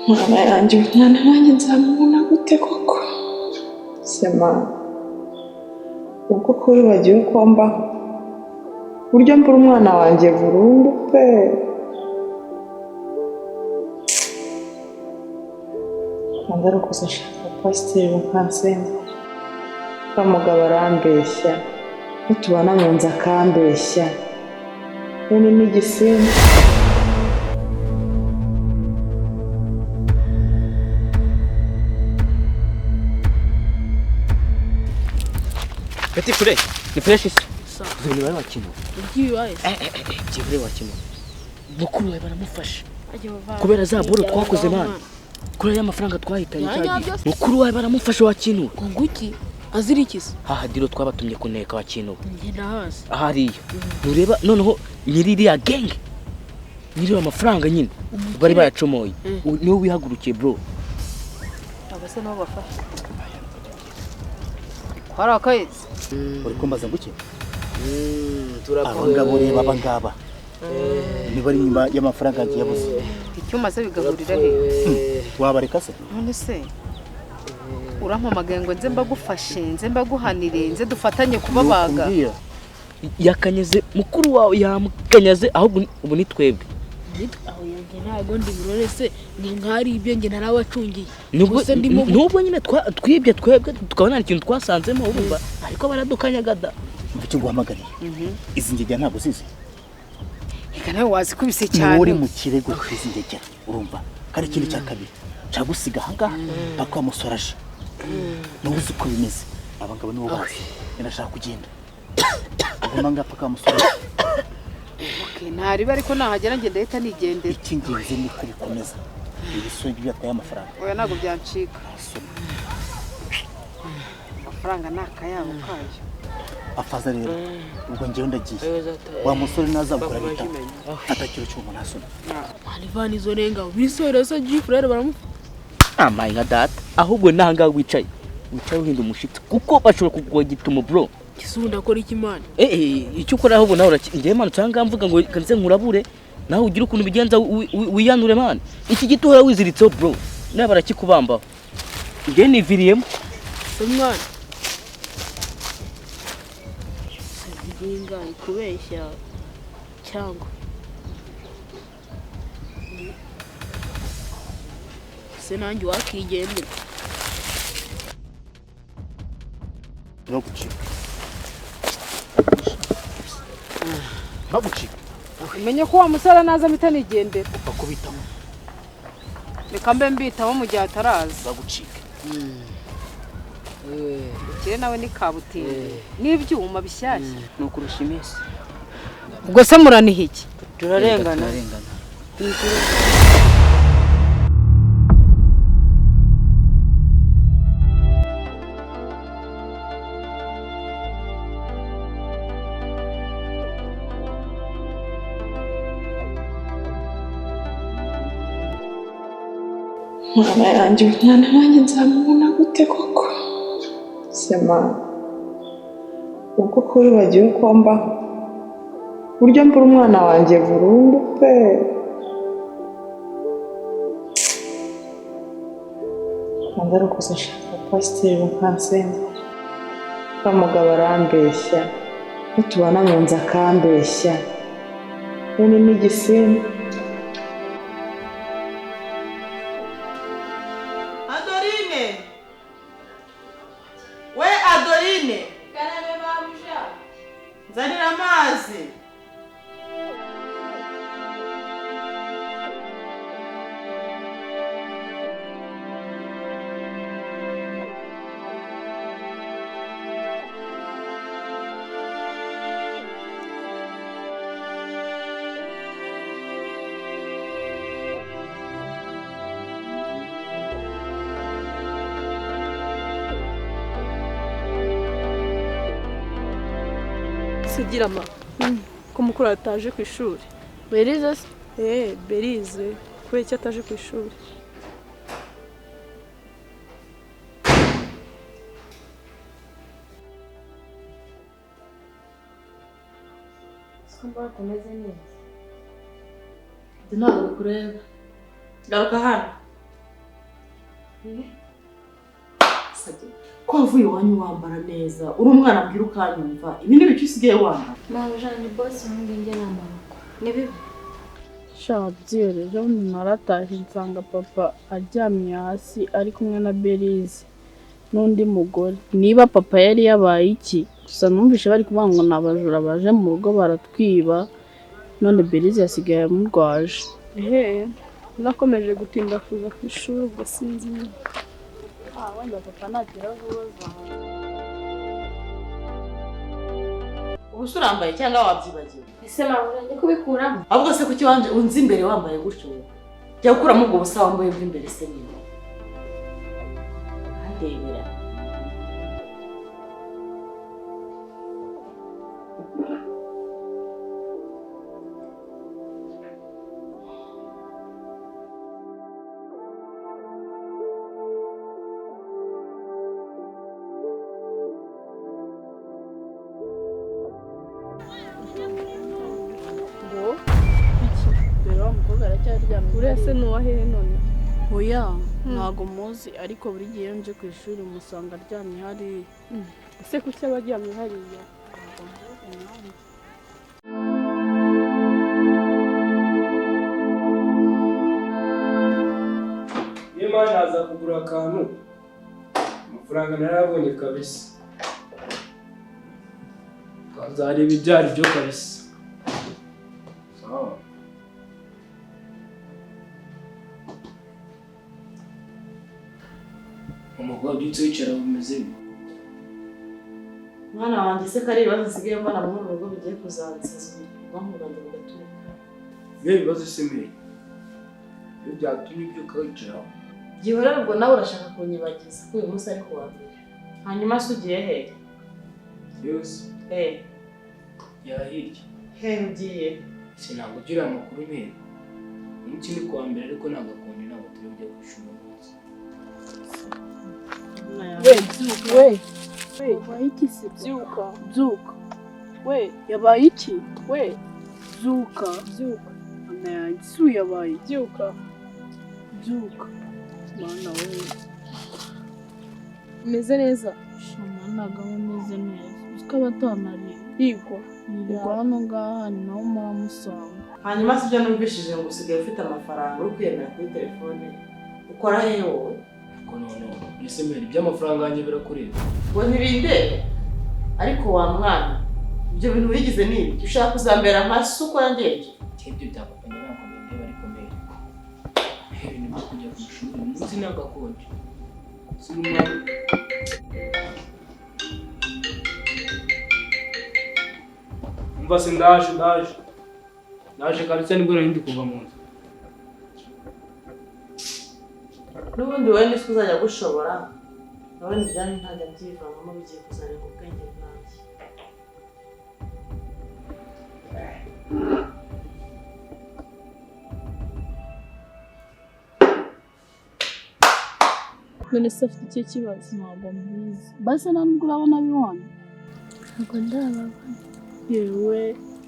Mwana yanjye, umwana nanjye nzamubona gute koko? Sema ubwo ko wibagiwe ko mbaho, buryo mbura umwana wanjye burundu pe. Ntabwo ari ukuza ashaka pasiteri bakansengera. Wa mugabo arambeshya, nitubana mu nzu akambeshya, none n'igisimba. Petit frère, ni fresh isi. Uzi bari wakina. Ibyibaye. Byibure wakina. Mukuru wawe baramufasha. Kubera za boro twakoze man. Kuri ya mafaranga twahitanye cyagiye. Mukuru wawe baramufasha wakinura. Ngo iki? Azirikiza. Haha diro twabatumye kuneka wakinura. Ngenda hasi. Ahariya. Nureba noneho nyiri iriya gang. Nyiri amafaranga nyine. Bari bayacomoye. Niwe wihagurukiye bro. Abase nabo bafasha. Harakaye. Uri kumbaza ngo iki? Abangabo reba abangaba niba ari nyuma y'amafaranga yagiye yabuze. Icyuma se bigahurira he? Wabareka se? None se urampamagaye ngo nze mbagufashe, nze mbaguhanire, nze dufatanye kubabaga. Yakanyeze mukuru wawe yamukanyaze, ahubwo ubu ni twebwe. Aho yanjye ntago ndi burore se ni nkari ibyo nge narabacungiye. Nubwo nyine twibye twebwe tukabona ikintu twasanzemo urumva, ariko baradukanyagada. Mvuke guhamagariye. Izi ngegera ntabwo uzizi. Eka nawe wazikubise cyane. Uri mu kirego izi ngegera urumva. Kandi ikindi cya kabiri cagusiga ahangaha paka wamusoraje. Nubuze uko bimeze. Abangabo nibo bazi. Ndashaka kugenda. Uguma ngaha paka wamusoraje. Okay, ntariba ariko nahagera nge ndahita nigendera. Icy'ingenzi ni uko bikomeza. Ibisongi byatwaye amafaranga. Oya ntabwo byancika. Amafaranga ni akayabo kayo. Afaza rero ubwo ngewe ndagiye. Wa musore nazagukora bita atakiro cy'umuntu asoma. Alivani izo renga bisore se G-Frere baramufata. Amaye nka data ahubwo nanga wicaye. Wicaye uhinda umushitsi kuko bashobora kugwa gitumo bro. Kisunda akora iki man? Icyo ukora ahubwo nawe ngiye man usanga mvuga ngo kanze nkurabure nawe ugira ukuntu bigenza wiyanure man. Iki gito uhora wiziritseho bro. Nawe barakikubambaho. Ngiye niviriyemo. Se mwana. Inga ikubeshya cyangwa se nanjye wakigendera. Bagucika. Bagucika. Umenye ko wa musore naza mpita nigendera. Bakubitaho. Reka mbe mbitaho mu gihe ataraza. Bagucika. Ukire nawe ni kabutindi n'ibyuma bishyashya. Nukurusha iminsi. Ubwo se muraniha iki? Turarengana. Mwana yanjye, umwana nanjye nzamubona gute koko? Sema ubwo ko wibagiwe ko mbaho, buryo mbura umwana wanjye burundu pe. Ntabwo ari ukuza ashaka pasiteri bakansengera. Wa mugabo arambeshya, nitubana mu nzu akambeshya, none n'igisimba. Adorine! We Adorine! Karame babuja. Nzanira amazi. Sigira ma ko mukuru ataje ku ishuri. Berize se? Berize kubera icyo ataje ku ishuri. Siko atameze neza. Ntabwo bikureba. Garuka hano. Ko wavuye iwanyu wambara neza, uri umwana mbwira ukanyumva, ibi ni ibiki usigaye wambara? Mabuja ni boss wanjye njye nambara uko. Ni bibi. Sha byere, ejo naratashye nsanga papa aryamye hasi ari kumwe na Berize n'undi mugore. Niba papa yari yabaye iki, gusa numvise bari kuvuga ngo ni abajura baje mu rugo baratwiba, none Berize yasigaye amurwaje. Ehe, nakomeje gutinda kuza ku ishuri ubwo sinzi nyine. Wenda papa nagera vuba zawe. Ubu se urambaye cyangwa wabyibagiwe? Ese mabuja njye kubikuramo. Ahubwo se kuki wanje unzi imbere wambaye gutyo? Jya gukuramo ubwo busa wambaye bw'imbere se nyine. Andebera. Uriya se ni uwa hehe none? Oya, ntago muzi ariko buri gihe iyo nje ku ishuri musanga aryamye hariya. Ese kuki aba aryamye hariya? Niyo mpamvu naza kugura akantu, amafaranga narayabonye kabisa. Twazareba ibyo ari byo kabisa. Sawa. Umugabo ubyutse wicara bumeze bite? Mwana wanjye se ko ari ibibazo nsigaye mbona muri uru rugo bigiye kuzansiza ubwonko bwanjye bugaturika. Ibihe bibazo se mbere? Iyo byatumye ubyuka wicara. Gihorere ubwo nawe urashaka kunyibagiza ko uyu munsi ari kuwa mbere. Hanyuma se ugiye he? Yose. Yahirya. He ugiye? Sinakugira amakuru meza. Umunsi ni kuwa mbere ariko ntabwo akunda ntabwo turi bujye ku ishuri uyu munsi. We, byuka. We, yabaye iki se? Byuka. Byuka. We, yabaye iki? We, byuka. Byuka. Mama yanjye si uyabaye. Byuka. Byuka. Mana we. Umeze neza? Shama ntabwo aba ameze neza. Uzi ko aba atanariye. Yego. Yirirwa hano ngaha ni naho muramusanga. Hanyuma si ibyo numvishije ngo usigaye ufite amafaranga uri kwiyemera kuri telefone. Ukora hehe wowe? Ariko noneho mbese mbere iby'amafaranga yanjye birakureba. Ngo ntibindeba. Ariko wa mwana, ibyo bintu wigize ni ibiki? Ushaka kuzambera nka se uko yangenje? Ibyo byakupanye ntabwo bindeba ariko mbere. Ibintu byo kujya ku ishuri uyu munsi ni agakonje. Si umwana. Umva se ndaje ndaje. Ndaje kabisa nibwo nari ndi kuva mu nzu. N'ubundi wowe niko uzajya gushobora. Ndabona ibyanyu ntajya mbyivangamo bigiye kuzarenga ubwenge bwanjye. None se afite ikihe kibazo? Ntabwo mbizi. Basi nta nubwo urabona ab'iwanyu? Ntabwo ndababona. Yewe,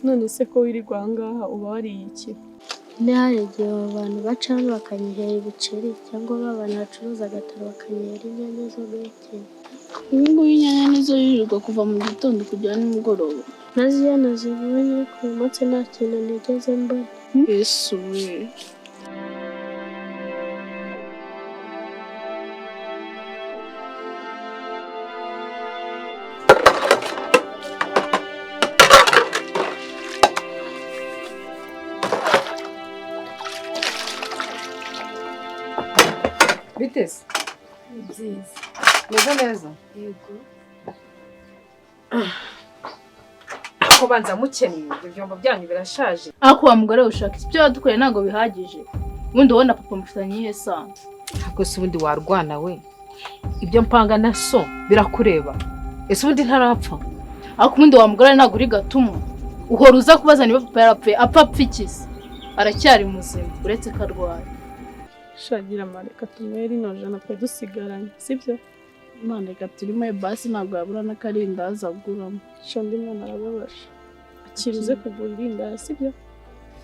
none se ko wirirwa aha ngaha uba wariye iki? Nyine hari igihe abo bantu baca hano bakanyihera ibiceri cyangwa ba bantu bacuruza agataro bakanyihera inyanya zo guhekenya. Ubu ngubu inyanya nizo yirirwa kuva mu gitondo kugera nimugoroba. Nazo iyo nazibonye ariko uyu munsi nta kintu nigeze mbona. Yesu we. Biteze? Ni byiza. Meze neza? Yego. Ko banza mukennye, ibyo byombo byanyu birashaje. Ariko wa mugore ushaka ibyo wadukoreye ntabwo bihagije. Ubundi wowe na papa mufitanye iyihe sano? Ntabwo se ubundi warwana we. Ibyo mpanga na so birakureba. Ese ubundi ntarapfa? Ariko ubundi wa mugore ntabwo uri gatuma. Uhora uza kubaza niba papa yarapfuye, apfa apfa iki se? Aracyari muzima uretse ko arwaye. Shagira amareka tunywere rino jana twe dusigaranye, sibyo? Imana reka turimo basi ntabwo yabura n'akarindazi aguramo. Sha undi mwana arababasha. Akira uze kugura irindazi, sibyo?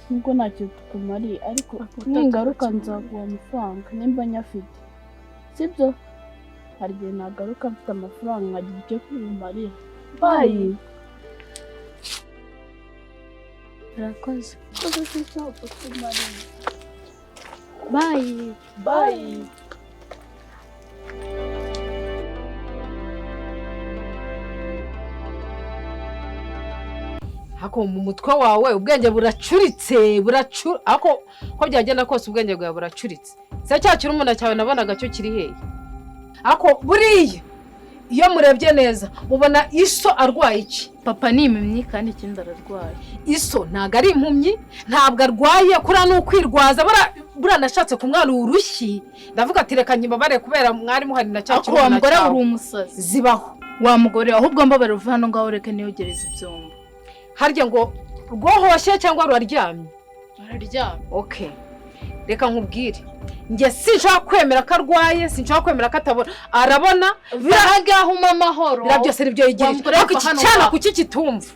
Nubwo ntacyo tukumariye ariko ningaruka nzaguha amafaranga nimba nyafite. Sibyo? Hari igihe nagaruka mfite amafaranga nkagira icyo kumarira. Bayi. Urakoze. Bayi. Bayi. Hako mu mutwe wawe ubwenge buracuritse ako ko byagenda kose ubwenge bwawe buracuritse. Se cya kirumuna cyawe nabonaga cyo kiri hehe? Ako buriya iyo murebye neza mubona iso arwaye iki? Papa ni impumyi kandi ikindi ararwaye. Iso ntago ari impumyi, ntabwo arwaye kuri nukwirwaza buranashatse kumwana urushyi. Ndavuga ati reka nyibabare kubera mwari muhari na cya kirumuna. Ako wa mugore uri umusazi. Zibaho. Wa mugore ahubwo mbabare uva hano ngaho reka niyogereza ibyombo. Harya ngo rwohoshye cyangwa ruraryamye? Ruraryamye. Okay. Reka nkubwire. Njye sinshaka kwemera ko arwaye, sinshaka kwemera ko atabona. Arabona birahagahuma amahoro. Bira byose nibyo yigirira. Ariko iki cyana kuki kitumva?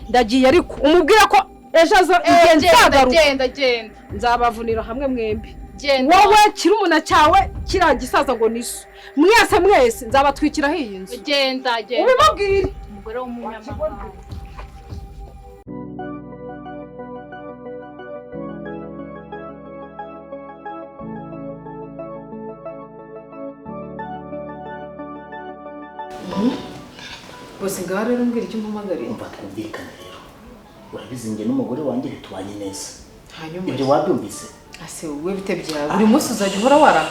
Ndagiye ariko umubwira ko ejo azo nzagaruka. Genda genda. Nzabavunira hamwe mwembi. Genda. Wowe kirumuna cyawe kiragisaza ngo niso. Mwese mwese nzabatwikiraho iyi nzu. Genda genda. Ubimubwire. Umugore w'umunyamahanga. Bose ngaho rero mbwira icyo umpamagariye. Umva twumvikane rero. Urabizi njye n'umugore wanjye ntitubanye neza. Hanyuma ibyo wabyumvise? Ase wowe bite byawe? Buri munsi uzajya uhora wara.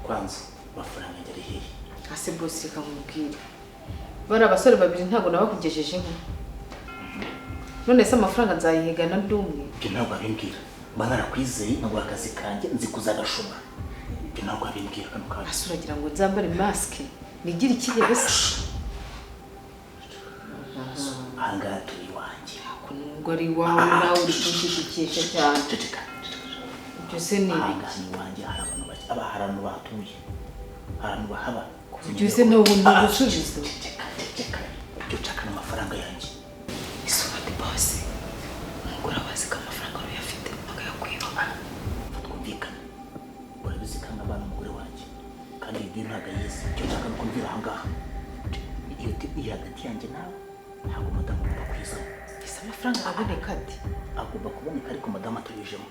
Kwanza amafaranga njye ari hehe? Ase bose reka nkubwire. Bari abasore babiri ntago nabakugejejeho. None se amafaranga nzayihigana ndi umwe? Ibyo ntabwo abimbwira. Mba narakwizeye nkaguha akazi kanjye nzi kuzagashobora. Ibyo ntabwo abimbwira kano kanya. Ase uragira ngo nzambare maske? Nigira ikihebe se? Ahangaha turi iwanjye. Nubwo ari iwawe nawe uri kunshyigikisha cyane. Ceceka. Ibyo se ni ibiki? Ahangaha ni iwanjye hari abantu bake, aba hari abantu bahatuye. Hari abantu bahaba. Ibyo se ni ugusubiza. Ceceka, ceceka. Ibyo nshaka ni amafaranga yanjye. Ese ubundi bose umugore aba azi ko amafaranga wari uyafite akayakwiba. Twumvikane. Urabizi kandi abana umugore wanjye. Kandi ibyo ntabwo ayizi. Icyo nshaka ni ukumvira ahangaha. Iyo iri hagati yanjye nawe ntabwo madamu agomba kwizamo. Ese amafaranga aboneka ate? Agomba kuboneka ariko madamu atabijemo.